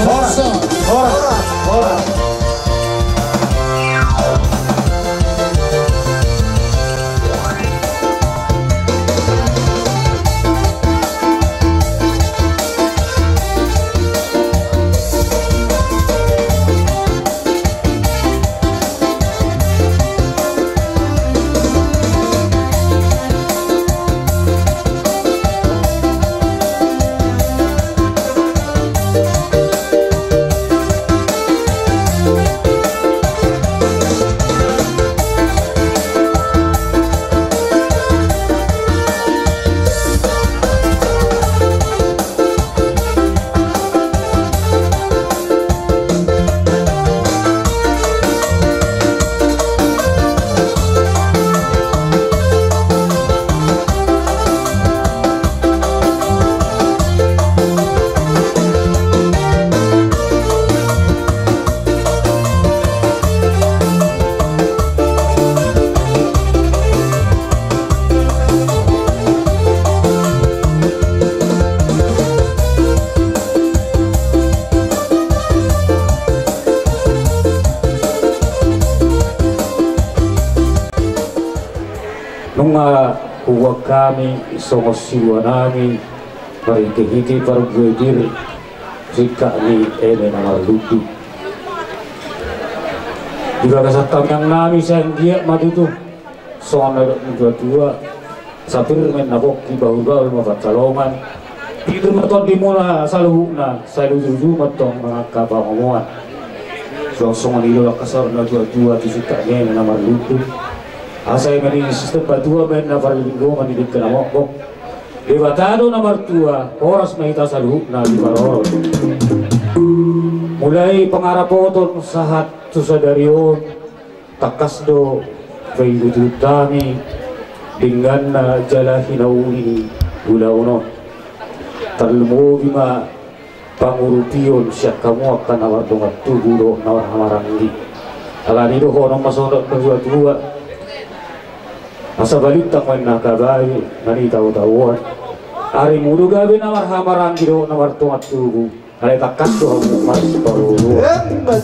Horas. Horas. Horas. Nunga hubuat hami songon siboanami marhitehite parbue pir, singkat ni eme na marlundu. Di bagasan tangiang nami sai anggiat ma tutu songon na nidok ni natuatua, asa pir ma inna pongki, bahulbahul ma pansalongan. Pir ma tondimuna saluhutna, sai luju-luju ma antong mangangka pangomoan. Suang songon i do angka saur ni natuatua tu singkat ni eme na marlundu. Asa eme ni sisean patua ma inna parlinggoman ni dengke na monggok. Debata do na martua, horas ma hita saluhutna diparorot. Mulai pangarapoton sahat tu sadari on, tangkas do paihutihut hami dengganna jala hinauli ni ulaon on. Tarlumobi ma pangurupion sian hamu angka na mardongan tubu dohot na marhahamaranggi. Alani i dohonon ma songon na nidok ni natuatua. Asa balintang ma inna angka bae na nitaotaoan. Arimu do gabe na marhahamaranggi dohot na mardongan tubu. Alai tangkas do hamu marsiparorot. Emma.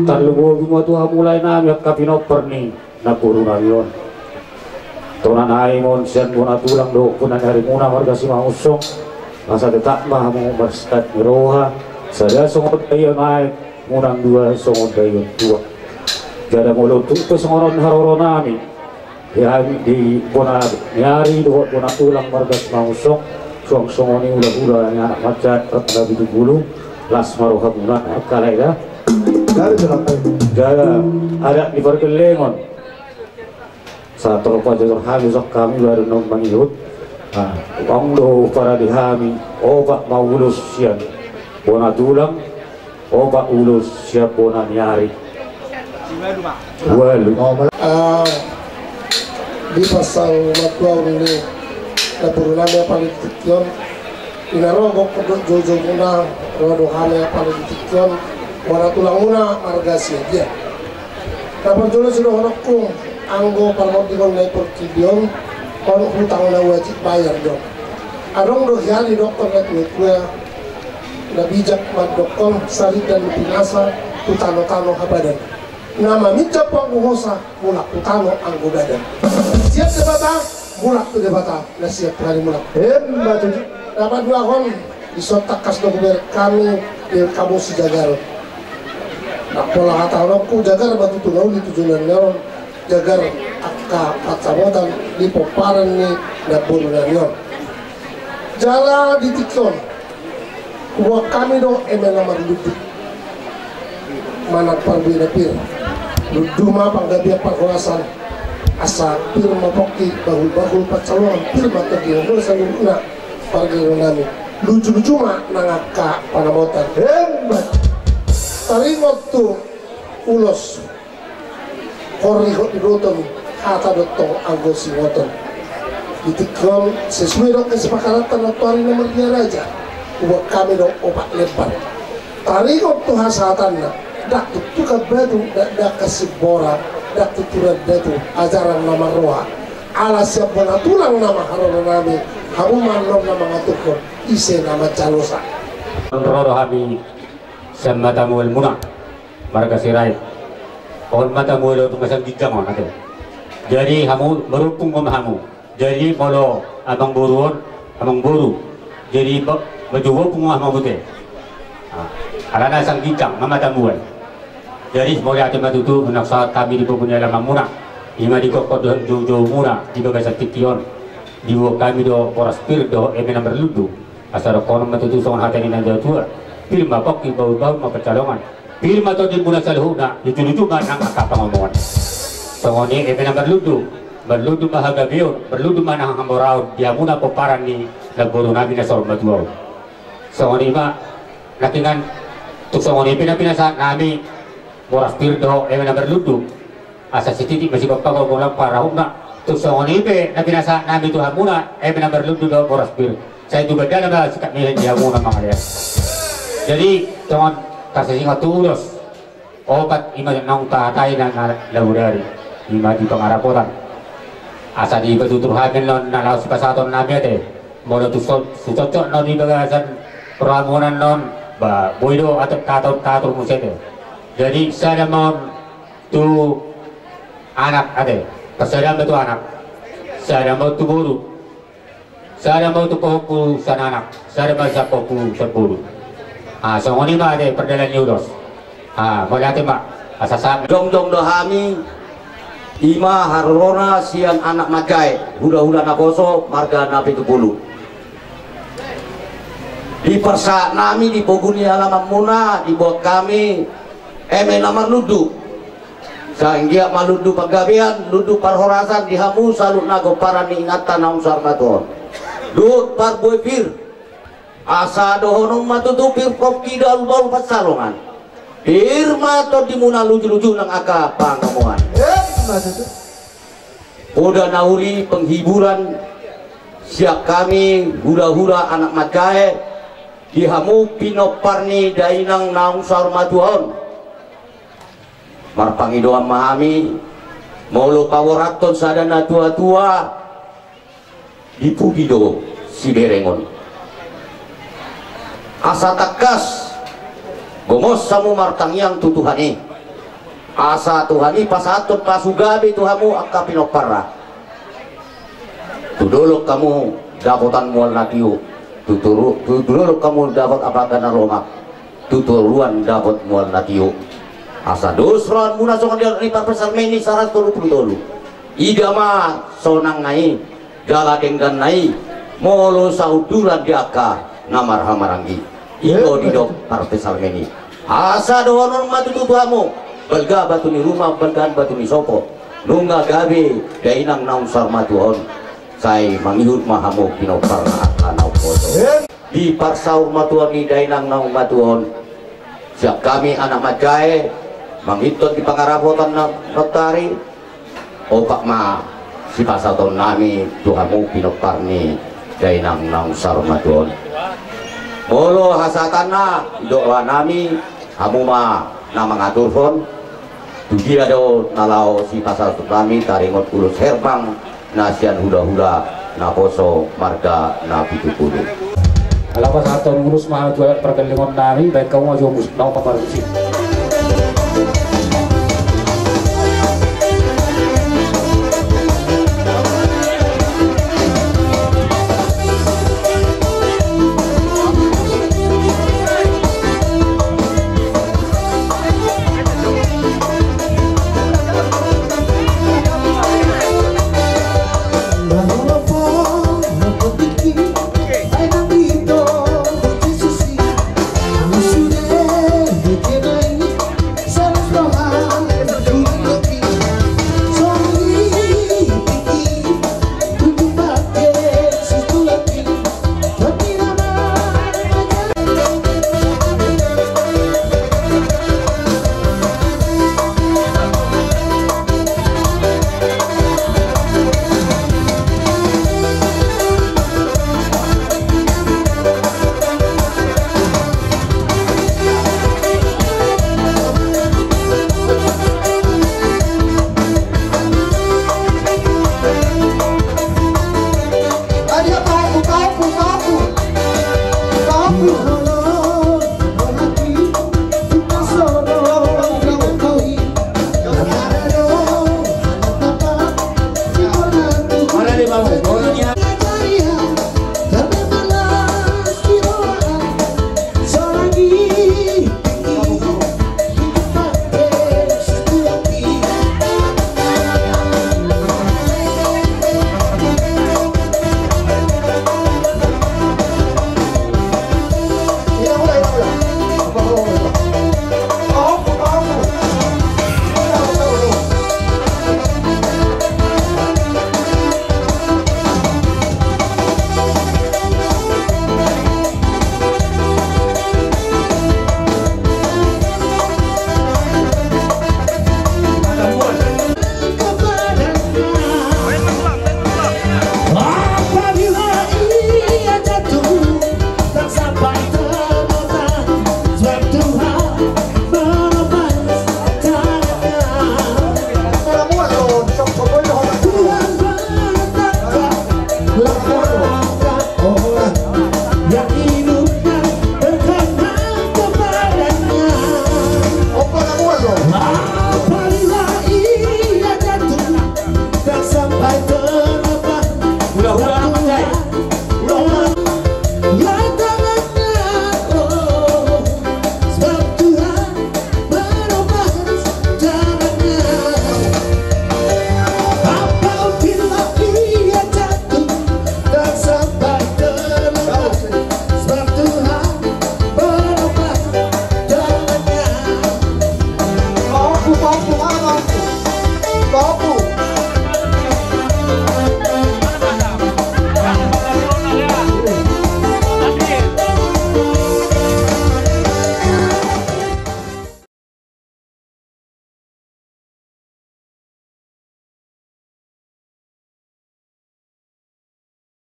Tarlumobi ma tu hamu laenami angka pinompar ni namborunami on. Tona nai ma on sian bona tulang dohot bona ni arimuna marga Simangunsong. Asa tetap ma hamu marsiat ni roha, sada songon daion aek, munang dua songon daion tuak. Jala molo tung pe songon on haroronami di hami, di bona ni ari dohot bona tulang marga Simangunsong, suang songon i hulahula ni anak manjat rap na pitu pulu, las ma rohamuna angka lae da. Jala adat ni pargellengon. Sahat ro pajotor hami, songon hami baru non mangihut. Nah, adong do parade hami, opat ma ulos sian bona tulang, opat ulos sian bona ni ari. Ualu. Ah, di pasal matuaon ni na boru nami apala di tingki on, di na ro gokkon dohot joujou muna, ro do hami apala di tingki on, bona tulang muna marga Siagian. Na parjolo sidohononku, anggo parmondingon na i portibi on, on hutang na wajib bayar do. Adong do hian didokkon na tuatua, na bijak mandokkon, sarindan ni pinasa tu tanotano habadan. Na maminjam pangguhosa, mulak tu tano anggo badan. Siap Debata, mulak tu Debata. Na siap hali mulak. Emma tutu. Na paduahon, dison tangkas do hubereng hami pir hamu sijagar. Ndang pola hatahononku, jagar ma tutu na uli tu joloan ni ari on, jagar angka pansamotan di pomparan ni na boru nami on. Jala di tingki on, huboan hami do eme na marlundu. Manang parbue na pir. Lundu ma panggabean parhorasan. Asa pir ma pongki bahulbahul pansalongan, pir ma tondi ni saluhutna pargellengonnami. Lujuluju ma nang angka panamotan. Emma. Taringot tu ulos. Horihot diboto hata do tong anggo singoton. Di tingki on sesuai dohot kesepakatan na tu ari na mardia raja. Huboan hami do opat lembar. Taringot tu hasahatanna, ndang tutukan batu, ndang dangka simbora, ndang tuturan batu, ajaran na marroha. Ala sian bona tulang nama haroro nami, hamu ma annon na mangaturhon, ise na manjalosa. Ro do hami sian mata mual muna, marga Sirait. On mata mual on, masa ginjang on ate. Jadi hamu marupung ma hamu. Jadi molo amangboru on, amangboru. Jadi ba-, baju bopung ma mabute. Ah, alana sanggincang ma mata mual. Jadi mauliate ma tutu, unang sahat hami di pogu ni alaman muna. Ima di gokkon dohot joujou muna di bagasan tingki on. Diboan hami do boras pir dohot eme na marlundu. Asa dohonon ma tutu songon hata ni natuatua. Pir ma pongki, bahulbahul ma pansalongan. Pir ma tondi muna saluhutna, lujuluju ma nang angka pangomoan. Songon i eme na marlundu, marlundu ma hagabeon, marlundu ma nang hamoraon, di hamuna pomparan ni namboru nami na saur matua on. Songon i ma, nangkiningan, tung songon i pe na pinasahat nami, boras pir dohot eme na marlundu. Asa sititik ma sigompa, gogo lam parahutna. Tung songon i pe na pinasahat nami tu hamuna, eme na marlundu dohot boras pir. Sai tu gandana ma sikap ni di hamuna mangalean. Jadi songon tarsisingot tu ulos. Opat ima naung tahatai na, na laudari. Ima di pangarapotan. Asa dipatutur hami annon na laho sipasahaton nami ate. Molo tu so-, tu cocok annon di bagasan ramunan annon, ba, boi do atur, tatur, tatur muse ate. Jadi sada ma on tu anak ate, sada ma tu anak, sada ma tu boru, sada ma tu pahompu sian anak, sada ma sian pahompu sian boru. Ah, songon i ma ate pardalan ni ulos. Ah, mauliate ma. Asa sa- Jongjong do hami, ima harorona sian anak manjae, hulahula naposo, marga Napitupulu. Diparsahat nami di pogu ni alaman muna, diboan hami eme na marlundu. Sai anggiat ma lundu panggabean, lundu parhorasan di hamu saluhut na pomparan ni inanta naung saur matua on. Dohot parbue pir. Asa dohonon ma tutu pir pongki, bahulbahul pansalongan. Pir ma tondi muna, lujuluju nang angka pangomoan. Emma tutu. Poda na uli penghiburan sian hami hulahula anak manjae di hamu pinompar ni dainang naung saur matua on. Marpangidoan ma hami, molo paborathon sada natuatua, di pudi do sibereng on. Asa tangkas gomos hamu martangiang tu Tuhan i. Asa Tuhan i pasahathon pasu gabe tu hamu angka pinomparna. Tu dolok hamu dapotan mual na tio, tu toru-, tu, tu dolok hamu dapot abaga na lomak, tu toruan dapot mual na tio. Asa dos roha muna songon di parpsalmen i saratus tolu pulu tolu. Ida ma sonangna i, jala dengganna i, molo saundulan di angka na marhahamaranggi. I do didok parpsalmen i. Asa dohonon ma tutu tu hamu, balga batu ni ruma, balgaan batu ni sopo. Nunga gabe dainang naung saur matua on, sai mangihut ma hamu pinomparna angka na umboto. Di parsaur matua ni dainang naung matua on, sian hami anak manjae, mangihuthon di pangarapotan na nonari, opat ma sipasahatonnami tu hamu pinompar ni dainang naung saur matua on. Molo hasahatanna, didok rohanami, hamu ma na mangaturhon, tu dia do na laho sipasahatonnami taringot ulos herbang na sian hulahula naposo marga Napitupulu. Ala pasahathon ulos ma tu pargellengonnami, baen hamu ma jo musik naung pamarusik.